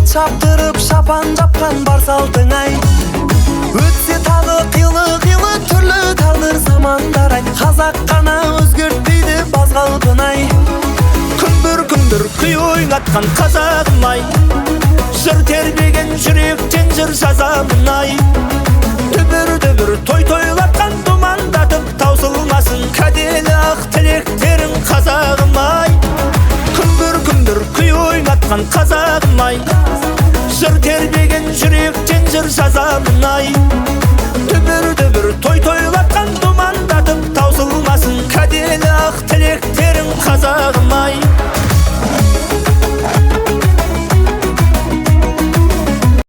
Ат шаптырып шапан жапқан бар салтың ай. Өтсе тағы қилы-қилы түрлі тағдыр замандар ай, қазақ қана өзгертпейді баз қалпын ай. Күмбір күмбір күй ойнатқан қазағым ай, жыр тербеген жүректен жыр жазамын ай. Дүбір дүбір той тойлатқан думандатып таусылмасын кәделі ақ тілектерің қазағым ай. Күмбір күмбір күй ойнатқан қазағым ай, жыр тербеген жүректен жыр жазамын ай. Дүбір дүбір той тойлатқан думандатып таусылмасын кәделі ақ тілектерің қазағым ай.